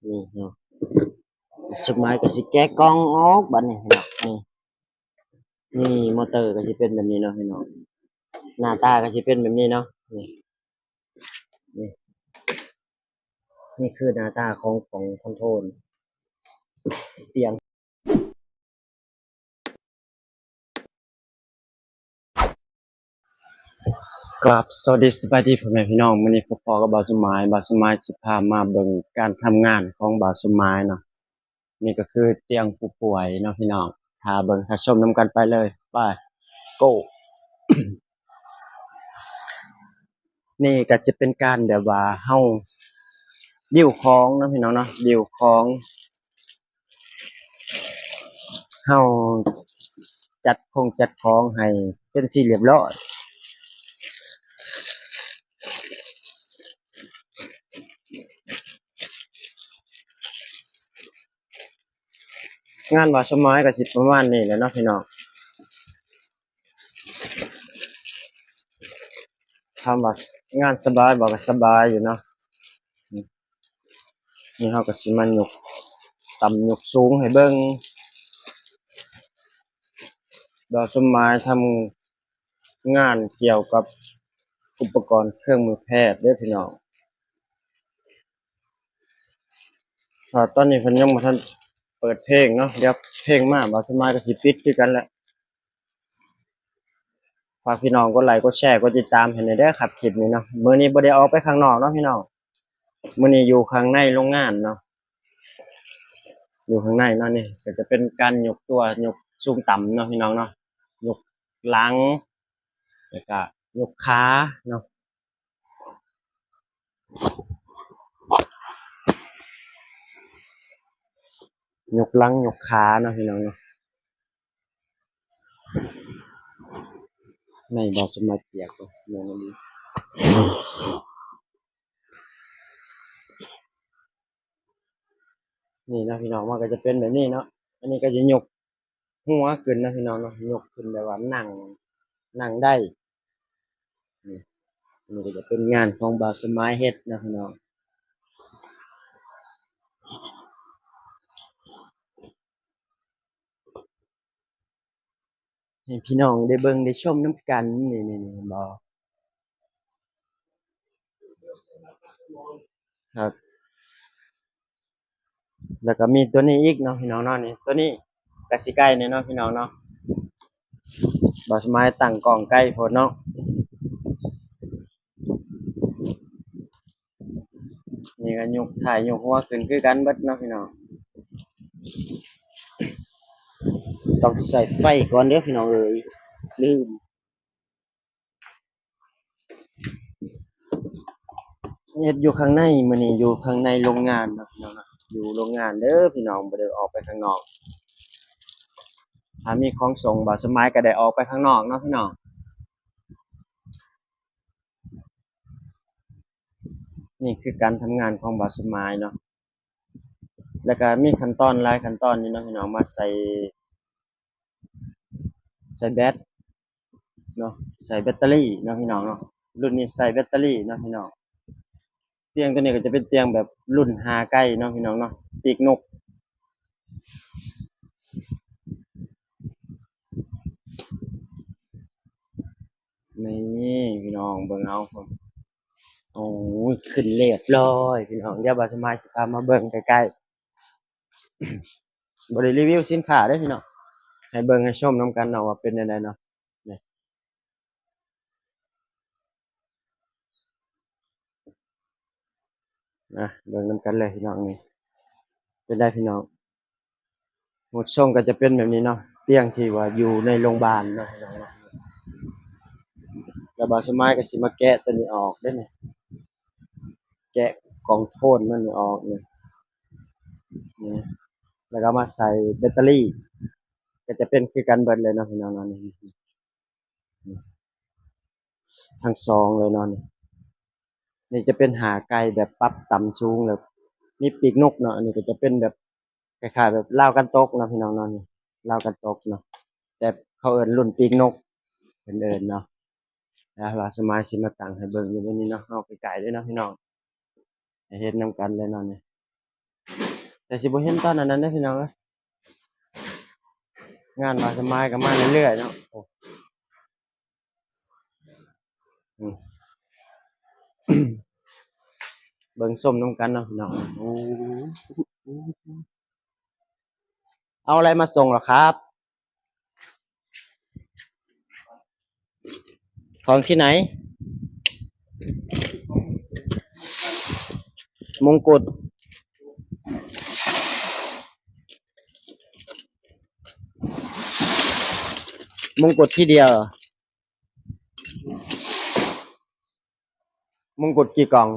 ນີ້ເນາະ ສຸດທ້າຍກໍຊິແກະກ່ອງອອກບັດນີ້ເນາະ. ນີ້ ນີ້ມໍເຕີກໍຊິເປັນແບບນີ້ເນາະພີ່ນ້ອງ, ໜ້າຕາກໍຊິເປັນແບບນີ້ເນາະ. ນີ້ ນີ້ ນີ້ຄືໜ້າຕາຂອງ ຂອງຄອນໂທຣນຕຽງ. ກາບສະຫວັດດີ ສະບາຍດີພໍ່ແມ່ພີ່ນ້ອງ, ມື້ນີ້ພົບພໍ້ກັບບ່າວສົມໝາຍ. ບ່າວສົມໝາຍຊິພາມາເບິ່ງການທຳງານຂອງບ່າວສົມໝາຍເນາະ. ນີ້ກໍຄືຕຽງຜູ້ປ່ວຍເນາະພີ່ນ້ອງ, ຖ້າເບິ່ງຖ້າຊົມນຳກັນໄປເລີຍ. ໄປ ໂກ! ນີ້ກໍຈະເປັນການແບບວ່າເຮົາບິວຂອງເນາະພີ່ນ້ອງເນາະ, ບິວຂອງ ເຮົາຈັດຄົງຈັດຂອງໃຫ້ເປັນທີ່ລຽບຮ້ອຍ. ງານບ່າວສົມໝາຍກໍຊິປະມານນີ້ແຫຼະເນາະພີ່ນ້ອງ. ຖາມວ່າງານສະບາຍບໍ່? ກໍສະບາຍຢູ່ເນາະ. ນີ້ເຮົາກໍຊິມາຍົກຕ່ຳຍົກສູງໃຫ້ເບິ່ງ. ບ່າວສົມໝາຍທຳງານກ່ຽວກັບອຸປະກອນເຄື່ອງມືແພດເດີພີ່ນ້ອງ. ເພາະຕອນນີ້ເພິ່ນຍັງບໍ່ທັນເປີດເພງເນາະ, ດຽວເພງມາບ່າວສົມໝາຍກໍຊິປິດຄືກັນແຫຼະ. ຝາກພີ່ນ້ອງກົດໄລ ກົດແຊ ກົດຕິດຕາມໃຫ້ແດ່ເດີຄັບ ຄລິບນີ້ເນາະ. ມື້ນີ້ບໍ່ໄດ້ອອກໄປຂ້າງນອກເນາະພີ່ນ້ອງ, ມື້ນີ້ຢູ່ຂ້າງໃນໂລງງານເນາະ, ຢູ່ຂ້າງໃນເນາະ. ນີ້ກໍຈະເປັນການຍົກຕົວ ຍົກສູງຕ່ຳເນາະພີ່ນ້ອງເນາະ, ຍົກຫຼັງ ແລ້ວກະຍົກຂາເນາະ. ຍົກຫຼັງຍົກຂາເນາະພີ່ນ້ອງເນາະ. ໃນບ່າວສົມໝາຍປຽກ ນີ້ເນາະພີ່ນ້ອງ, ມັນກໍຈະເປັນແບບນີ້ເນາະ. ອັນນີ້ກໍຈະຍົກ ຫົວຂຶ້ນນະພີ່ນ້ອງເນາະ, ຍົກຂຶ້ນແບບວ່ານັ່ງ ນັ່ງໄດ້. ນີ້ ອັນນີ້ກໍຈະເປັນງານຂອງບ່າວສະໝາຍເຮັດນະພີ່ນ້ອງ. ໃຫ້ພີ່ນ້ອງໄດ້ເບິ່ງໄດ້ຊົມນຳກັນ. ນີ້ໆໆ ເຫັນບໍ່? ຄັບ ແລ້ວກໍມີຕົວນີ້ອີກເນາະພີ່ນ້ອງເນາະ. ນີ້ ຕົວນີ້ກໍຊິໃກ້ແນ່ເນາະພີ່ນ້ອງເນາະ, ບ່າວສະໝາຍຕັ້ງກ້ອງໄກໂພດເນາະ. ນີ້ກໍຍົກທ້າຍຍົກຫົວຂຶ້ນຄືກັນເບິດເນາະພີ່ນ້ອງ. ຕ້ອງໃສ່ໄຟກ່ອນເດີພີ່ນ້ອງເອີຍ ລືມ. ເຮັດຢູ່ຂ້າງໃນ, ມື້ນີ້ຢູ່ຂ້າງໃນໂລງງານເນາະພີ່ນ້ອງເນາະ, ຢູ່ໂລງງານເດີພີ່ນ້ອງ, ບໍ່ໄດ້ອອກໄປຂ້າງນອກ. ຖ້າມີຂອງສົ່ງ ບ່າວສະໝາຍກໍໄດ້ອອກໄປຂ້າງນອກເນາະພີ່ນ້ອງ. ນີ້ຄືການທຳງານຂອງບ່າວສະໝາຍເນາະ, ແລ້ວກໍມີຂັ້ນຕອນຫຼາຍຂັ້ນຕອນຢູ່ເນາະພີ່ນ້ອງ, ມາໃສ່ ໃສ່ແບັດເນາະ, ໃສ່ແບັດເຕີຣີເນາະພີ່ນ້ອງເນາະ. ລຸ້ນນີ້ໃສ່ແບັດເຕີຣີເນາະພີ່ນ້ອງ. ຕຽງຕົວນີ້ກໍຈະເປັນຕຽງແບບລຸ້ນຫາໄກ່ເນາະພີ່ນ້ອງເນາະ, ປີກນົກ. ນີ້ພີ່ນ້ອງເບິ່ງເອົາ, ໂອ້ຍ ຂຶ້ນລຽບຮ້ອຍພີ່ນ້ອງ. ດຽວບ່າວສະໝາຍຊິພາມາເບິ່ງໃກ້ໆ. ບໍ່ໄດ້ຣີວິວສິນຄ້າເດ້ພີ່ນ້ອງ, ໃຫ້ເບິ່ງໃຫ້ຊົມນຳກັນເນາະວ່າເປັນແນວໃດເນາະ. ນີ້ ນະ ເບິ່ງນຳກັນເລີຍພີ່ນ້ອງ. ນີ້ ເປັນໃດພີ່ນ້ອງ? ຮູບຊົງກໍຈະເປັນແບບນີ້ເນາະ, ຕຽງທີ່ວ່າຢູ່ໃນໂລງບານເນາະພີ່ນ້ອງເນາະ. ແລ້ວບ່າວສະໝາຍກໍຊິມາແກະຕົວນີ້ອອກເດ້ນີ້, ແກະກ່ອງໂທນມັນນີ້ອອກນີ້ ນີ້ ແລ້ວກໍມາໃສ່ແບັດເຕີຣີ ກໍຈະເປັນຄືກັນເບິດເລີຍເນາະພີ່ນ້ອງເນາະ. ນີ້ ທັງສອງເລີຍເນາະ. ນີ້ ນີ້ຈະເປັນຫາໄກ່ແບບປັບຕ່ຳສູງ ແລ້ວມີປີກນົກເນາະ. ອັນນີ້ກໍຈະເປັນແບບ ຄ້າຍໆແບບລາວກັນຕົກເນາະພີ່ນ້ອງເນາະ, ນີ້ລາວກັນຕົກເນາະ, ແຕ່ເຂົາເອີ້ນລຸ້ນປີກນົກ ເພິ່ນເອີ້ນເນາະ. ແລ້ວບ່າວສະໝາຍຊິມາຕັ້ງໃຫ້ເບິ່ງຢູ່ໃນນີ້ເນາະ, ເອົາໃກ້ໆເລີຍເນາະພີ່ນ້ອງ, ໃຫ້ເຫັນນຳກັນເລີຍເນາະ. ນີ້ ແຕ່ຊິບໍ່ເຫັນຕອນອັນນັ້ນເດ້ພີ່ນ້ອງເອີຍ. ງານບ່າວສະໝາຍກໍມາເລື້ອຍໆເນາະ. ໂອ້ ອືມ ເບິ່ງຊົມນຳກັນເນາະພີ່ນ້ອງ. ໂອ້ ເອົາອະໄລມາສົ່ງລະຄັບ? ຂອງທີ່ໄຫນ? ມົງກຸດ ມົງກຸດທີ່ດຽວ. ມົງກຸດກີ່ກ່ອງ?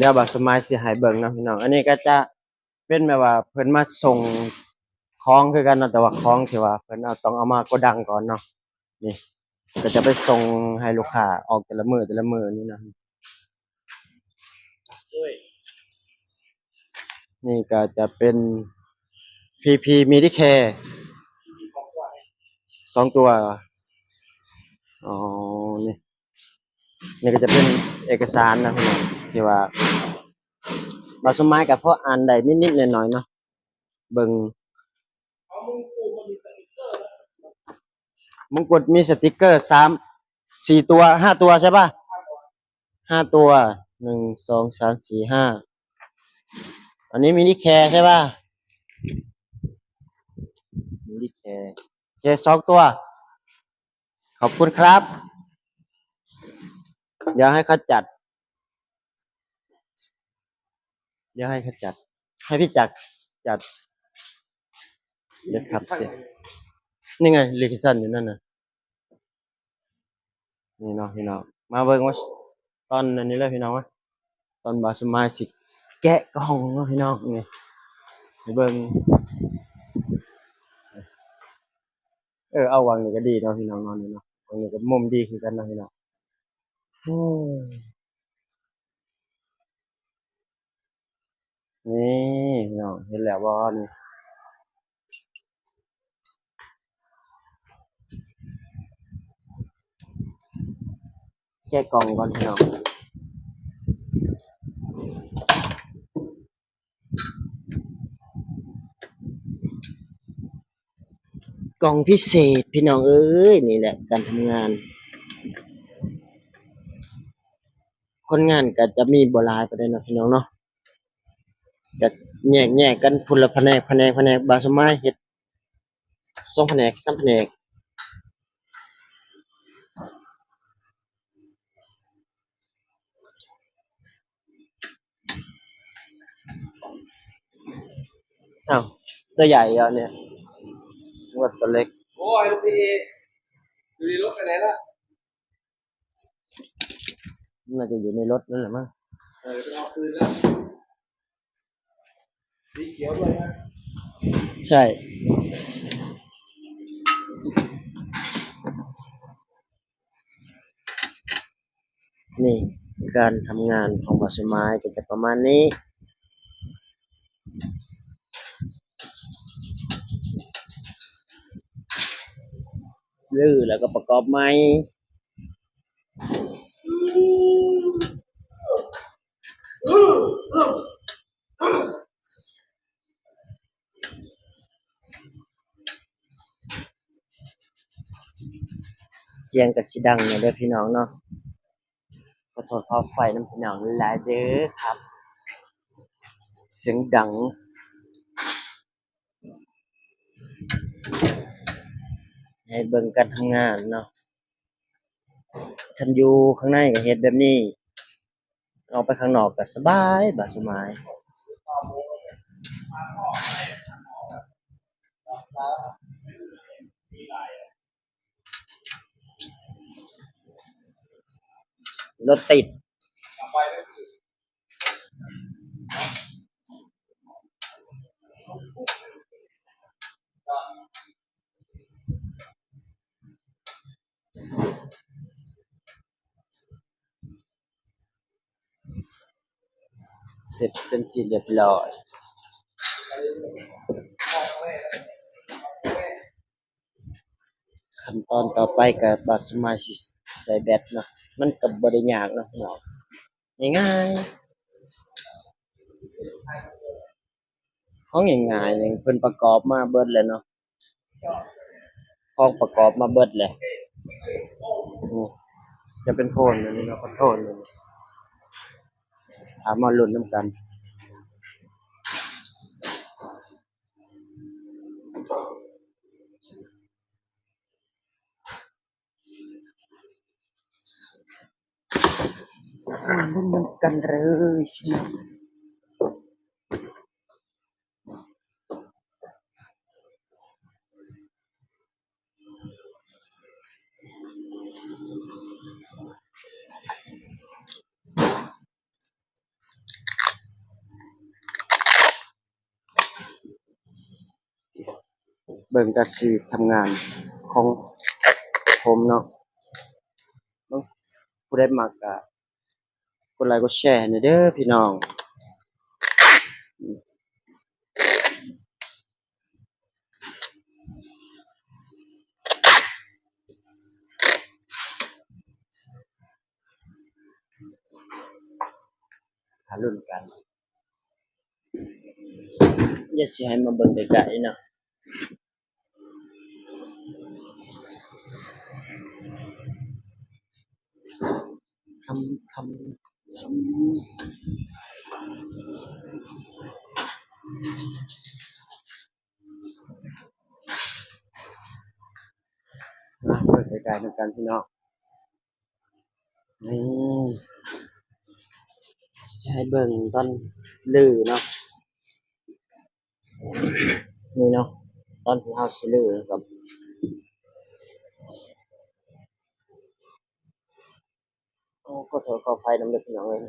ດຽວບ່າວສະໝາຍຊິໃຫ້ເບິ່ງເນາະພີ່ນ້ອງ. ອັນນີ້ກໍຈະເປັນແບບວ່າເພິ່ນມາສົ່ງຂອງຄືກັນເນາະ, ແຕ່ວ່າຂອງທີ່ວ່າເພິ່ນເອົາ ຕ້ອງເອົາມາໂກດັງກ່ອນເນາະ. ນີ້ກໍຈະໄປສົ່ງໃຫ້ລູກຄ້າອອກແຕ່ລະມື້ ແຕ່ລະມື້ນີ້ນະ. ນີ້ກໍຈະເປັນ ພີ ພີ ມີດີແຄ ສອງຕົວ. ອໍ ນີ້ ນີ້ກໍຈະເປັນເອກະສານນະພີ່ນ້ອງ ທີ່ວ່າບ່າວສົມໝາຍກໍພໍອ່ານໄດ້ນິດໆໜ້ອຍໆເນາະ. ເບິ່ງ ມົງກຸດມີສະຕິກເກີສາມ ສີ່ຕົວ ຫ້າຕົວໃຊ່ປະ? ຫ້າຕົວ ໜຶ່ງ ສອງ ສາມ ສີ່ ຫ້າ. ອັນນີ້ມີດີແຄໃຊ່ປະ? ມີດີແຄ ໂອເຄ ສອງຕົວ. ຂອບຄຸນຄັບ. ດຽວໃຫ້ເຂົາຈັດ ດຽວໃຫ້ເຂົາຈັດ ໃຫ້ພີ່ຈັກຈັດ. ດຽວຄັບ ນີ້ໄງ ລິເຄຊັນຢູ່ນັ້ນນະ. ນີ້ເນາະພີ່ນ້ອງ ມາເບິ່ງວ່າຕອນອັນນີ້ເລີຍພີ່ນ້ອງ ວ່າຕອນບ່າວສະໝາຍຊິແກະກ່ອງເນາະພີ່ນ້ອງ. ນີ້ໃຫ້ເບິ່ງ ເອີ ເອົາ ວັງນີ້ກໍດີເນາະພີ່ນ້ອງເນາະ. ນີ້ເນາະ ວັງນີ້ກໍມຸມດີຄືກັນເນາະພີ່ນ້ອງ. ໂອ້ ນີ້ພີ່ນ້ອງ ເຫັນແລ້ວບໍ່ນີ້? ແກະກ່ອງກ່ອນພີ່ນ້ອງ. ກ່ອງພິເສດພີ່ນ້ອງເອີຍ. ນີ້ແຫຼະການທຳງານ ຄົນງານກໍຈະມີບໍ່ຫຼາຍປານໃດເນາະພີ່ນ້ອງເນາະ. ກໍແຍກໆກັນ ພຸ້ນລະພະແນກ ພະແນກ ພະແນກ ບ່າວສະໝາຍເຮັດສອງພະແນກ ສາມພະແນກ. ອ້າວ ຕົວໃຫຍ່ເນາະ ນຶກວ່າຕົວເລັກ. ໂອ້ຍ ລູກພີ່ ຢູ່ໃນລົດໄປໄຫນລະ? ໜ້າຈະຢູ່ໃນລົດນັ້ນແຫຼະມັ້ງ. ເອີ ໄປເອົາຄືນແລ້ວ. ໃຊ່ ນີ້ການທຳງານຂອງບ່າວສະໝາຍກໍຈະປະມານນີ້ ຮື້ແລ້ວກໍປະກອບໃໝ່. ສຽງກໍຊິດັງແດ່ເດີພີ່ນ້ອງເນາະ. ຂໍໂທດຂໍອະໄພນຳພີ່ນ້ອງຫຼາຍໆເດີຄັບ ສຽງດັງ. ໃຫ້ເບິ່ງການທຳງານເນາະ. ຄັນຢູ່ຂ້າງໃນກໍເຮັດແບບນີ້ ອອກໄປຂ້າງນອກກໍສະບາຍ ບ່າວສະໝາຍ. ລົດຕິດ. ເສັດເປັນທີ່ຮຽບຮ້ອຍ. ຂັ້ນຕອນຕໍ່ໄປກໍບ່າວສະໝາຍຊິໃສ່ແບັດເນາະ, ມັນກໍບໍ່ໄດ້ຍາກເນາະພີ່ນ້ອງ, ງ່າຍ ຂອງງ່າຍໆນີ້ເພິ່ນປະກອບມາເບິດແລ້ວເນາະ ຂອງປະກອບມາເບິດແລ້ວ. ນີ້ຈະເປັນໂພນອັນນີ້ເນາະ ຄອນໂທຣນນີ້ ເອົາມາລຸ້ນນຳກັນ. ມາເບິ່ງນຳກັນເລີຍ. ເບິ່ງການສີດທຳງານຂອງຜົມເນາະ. ເບິ່ງ ຜູ້ໃດມັກກະກົດໄລກົດແຊໃຫ້ແດ່ເດີພີ່ນ້ອງ. ຖ້າລຸ້ນກັນ. ດຽວຊິໃຫ້ມາເບິ່ງໃກ້ໆເນາະ. ທຳ ທຳ ທຳ ມາເບິ່ງໃກ້ໆນຳກັນພີ່ນ້ອງ. ນີ້ ຊິໃຫ້ເບິ່ງຕອນຮື້ເນາະ. ນີ້ເນາະ ຕອນທີ່ເຮົາຊິຮື້ກັບ ໂອ້ ຂໍໂທດຂໍອະໄພນຳເດີພີ່ນ້ອງເອີຍ.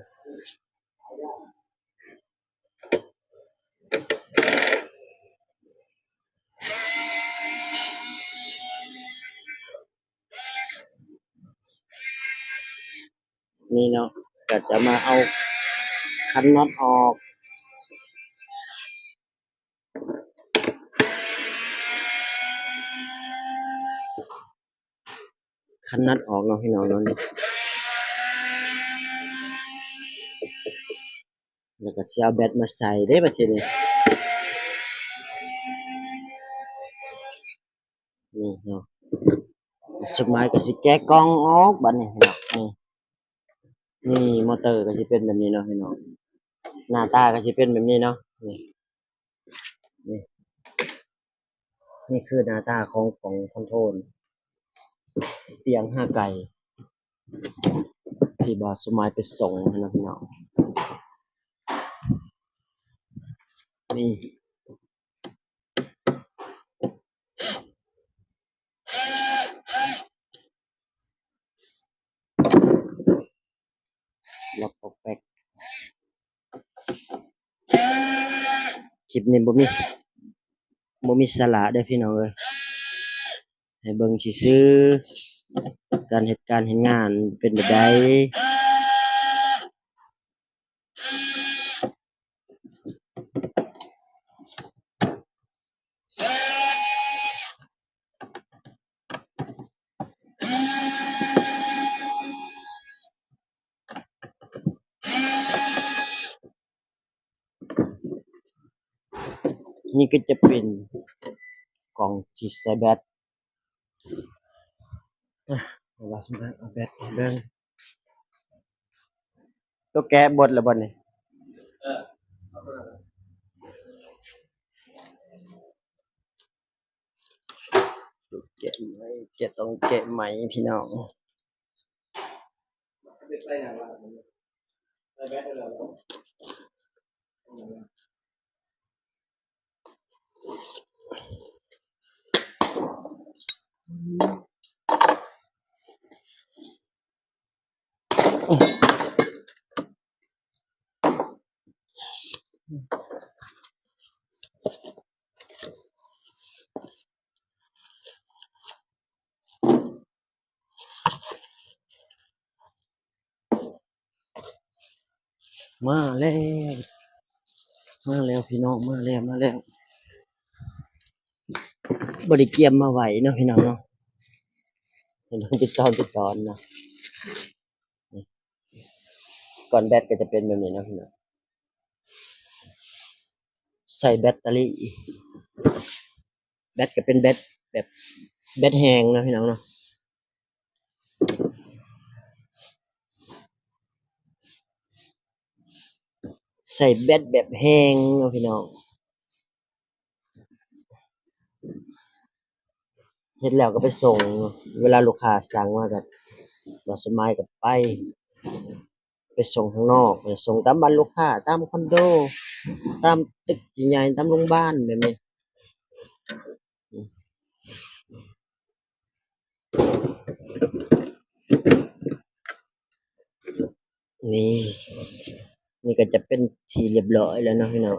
ນີ້ເນາະ ກະຈະມາເອົາຄັນນັອດອອກ ຄັນນັອດອອກເນາະພີ່ນ້ອງເນາະ. ແລ້ວກະຊິເອົາແບັດມາໃສ່ເດ້ບາດທີນີ້. ນີ້ເນາະ ສຸດທ້າຍກະຊິແກະກ່ອງອອກບາດນີ້ເນາະ. ນີ້ ນີ້ມໍເຕີກະຊິເປັນແບບນີ້ເນາະພີ່ນ້ອງ ໜ້າຕາກະຊິເປັນແບບນີ້ເນາະ. ນີ້ ນີ້ ນີ້ຄືໜ້າຕາຂອງ ຂອງຄອນໂທຣນຕຽງຫາໄກ ທີ່ບ່າວສະໝາຍໄປສົ່ງຫັ້ນນະພີ່ນ້ອງ. ນີ້ ລັອກປອກແປັກ. ຄລິບນີ້ບໍ່ມີ ບໍ່ມີສາລະເດີພີ່ນ້ອງເອີຍ ໃຫ້ເບິ່ງຊື່ໆ ການເຮັດການເຮັດງານເປັນແບບໃດ. ນີ້ກະຈະເປັນກ່ອງທີ່ໃສ່ແບັດ. ເອົາແບັດໃຫ້ເບິ່ງ. ໂຕແກະເບິດແລ້ວບໍ່ນີ້? ແກະໃໝ່ ແກະ ຕ້ອງແກະໃໝ່ພີ່ນ້ອງ. ມາແລ້ວ ມາແລ້ວພີ່ນ້ອງ ມາແລ້ວ ມາແລ້ວ. ບໍ່ໄດ້ກຽມມາໄວ້ເນາະພີ່ນ້ອງເນາະ ເປັນຕອນເປັນຕອນເນາະ. ກ່ອນແບັດກະຈະເປັນແບບນີ້ເນາະພີ່ນ້ອງ. ຊ້ແບັດເຕີຣີ ແບັດກໍເປັນແບັດແບບ ແບັດແຮງເນາະພີ່ນ້ອງເນາະ ໃຊ້ແບັດແບບແຮງເນາະພີ່ນ້ອງ. ເຮັດແລ້ວກໍໄປສົ່ງ ເວລາລູກຄ້າສັ່ງມາກໍ ບ່າວສະໝາຍກໍໄປ ໄປສົ່ງຂ້າງນອກ ໄປສົ່ງຕາມບ້ານລູກຄ້າ ຕາມຄອນໂດ ຕາມຕຶກທີ່ໃຫຍ່ ຕາມໂຮງບານແບບນີ້. ນີ້ ນີ້ກໍຈະເປັນທີ່ຮຽບຮ້ອຍແລ້ວເນາະພີ່ນ້ອງ.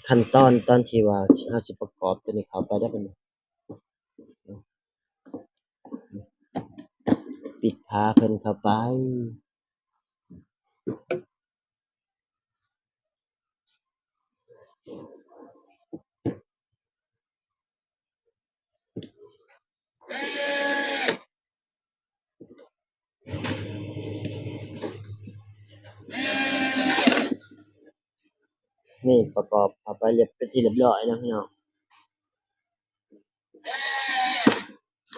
ຂັ້ນຕອນ ຕອນທີ່ວ່າເຮົາຊິປະກອບຕົວນີ້ເຂົ້າໄປໄດ້ ບັດນີ້ ປິດຝາເພິ່ນເຂົ້າໄປ. ນີ້ປະກອບເຂົ້າໄປລຽບ ເປັນທີ່ລຽບຮ້ອຍເນາະພີ່ນ້ອງ.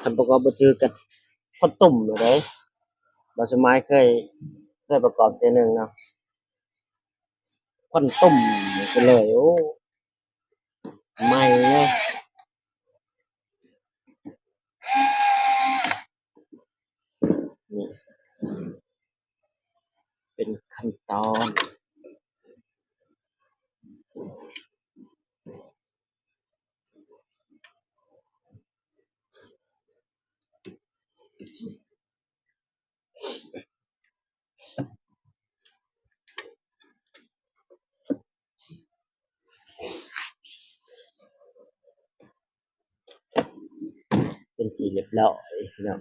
ຄັນປະກອບບໍ່ຖືກກໍຄວັນຕຸ້ມເລີຍເດ້. ບ່າວສະໝາຍເຄີຍ ເຄີຍປະກອບເທື່ອໜຶ່ງເນາະ ຄວັນຕຸ້ມໄປເລີຍ ໂອ້ ໄໝ້ເລີຍ. ນີ້ເປັນຂັ້ນຕອນ ເປັນທີ່ລຽບຮ້ອຍພີ່ນ້ອງ.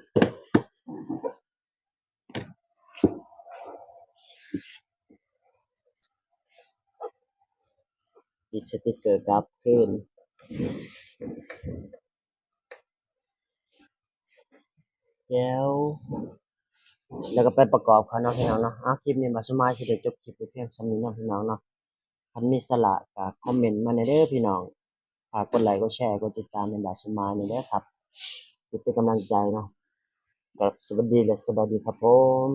ຕິດສະຕິກເກີກັບຄືນ ແລ້ວ ແລ້ວກໍໄປປະກອບເຂົາເນາະພີ່ນ້ອງເນາະ. ເອົາ ຄລິບນີ້ບ່າວສະໝາຍຊິໄດ້ຈົບຄລິບໄປພຽງສ່ຳນີ້ເນາະພີ່ນ້ອງເນາະ. ຄັນມີສາລະກໍຄອມເມັນມາແດ່ເດີພີ່ນ້ອງ. ຝາກກົດໄລ ກົດແຊ ກົດຕິດຕາມໃຫ້ບ່າວສະໝາຍແດ່ເດີຄັບ. ເພື່ອເປັນກຳລັງໃຈເນາະ. ກໍສະຫວັດດີ ແລະ ສະບາຍດີຄັບຜົມ.